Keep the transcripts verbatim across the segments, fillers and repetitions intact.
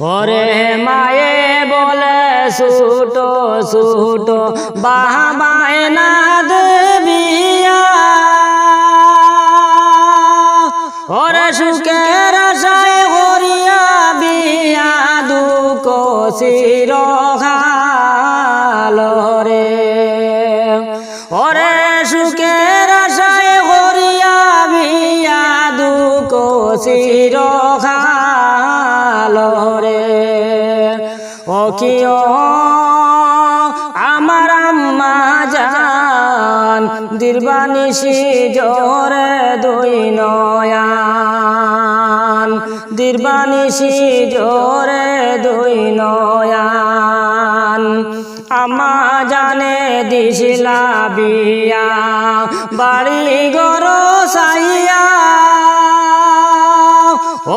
ওরে মায়ে বলে ছুটো ছুটো, বাবায় না দেবিয়া। ওরে সুখের আশায় করিয়া বিয়া, দুঃখ চিরকাল রে। ওরে সুখের আশায় করিয়া বিয়া, দুঃখ চিরকাল রে। ও কিও আমার আম্মা জান, দিরবানিশি জরে দুই নয়ান, দিরবানিশি জরে দুই নয়ান। আম্মা জানে দিছিলা বিয়া, বাড়ি ঘর চাইয়া।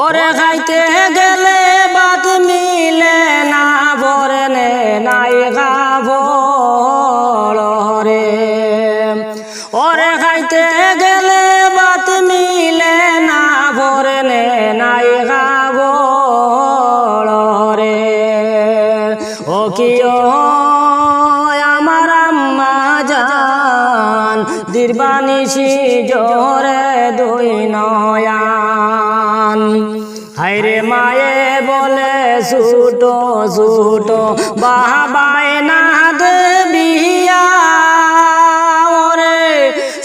ওরে খাইতে গেলে ভাত মিলে না, পরনে নাই কাপড় রে। ওরে খাইতে গেলে ভাত মিলে না, পরনে নাই কাপড় রে। ও কিও আমার আম্মা জান, দিরবানিশি জরে দুই নয়ান। হায়রে মায়ে বলে ছুটো ছুটো, বাবায় না দেবিয়া। ওরে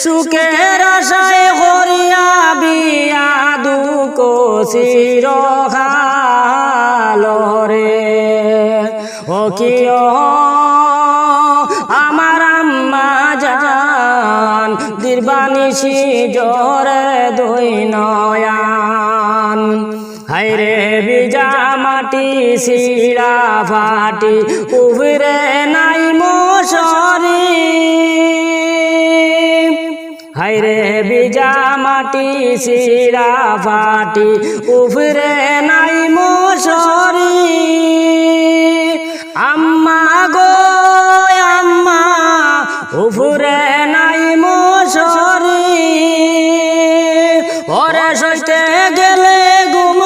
সুখের আশায় করিয়া বিয়া, দুঃখ চিরকাল রে। ও কিও আমার আম্মা জান, দিরবানিশি জরে দুই নয়ান। হায়রে ভিজা মাটি ছিড়া ফাটি, উপরে নাই মশারি। হায়রে ভিজা মাটি ছিড়া ফাটি, উপরে নাই মশারি। আম্মা গো আম্মা, উপরে নাই মশারি। ওরে শুইতে গেলে ঘুম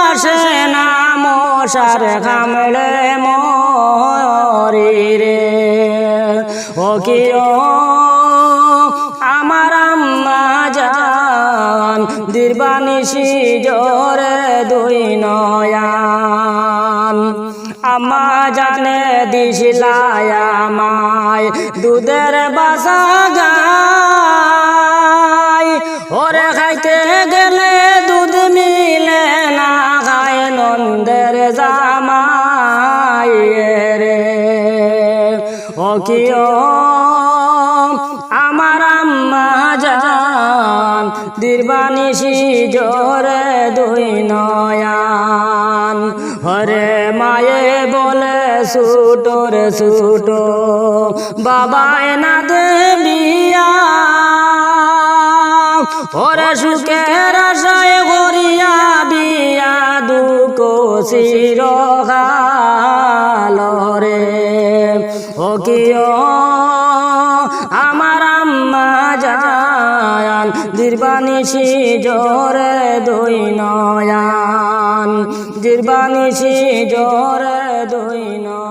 আসে না, মশার কামড়ে মরি রে। ও কিও আমার আম্মা জান, দিরবানিশি জরে দুই নয়ান। আম্মা জানে দিছিলা আমায় দুধের বাসা গাই। ওরে খাইতে গেলে দুধ মিলে না, খায় নন্দের জামাই রে। ও কিও আমার আম্মা জান, দিরবানিশি জরে দুই নয়ান। ওরে মায়ে বলে ছুটো রে ছুটো, বাবায় না দেবিয়া। ওরে সুখের আশায় করিয়া বিয়া, দুঃখ চিরকাল রে। ও কিও আমার আম্মা জান, দিরবানিশি জরে দুই নয়ান, দিরবানিশি জরে দুই নয়ান।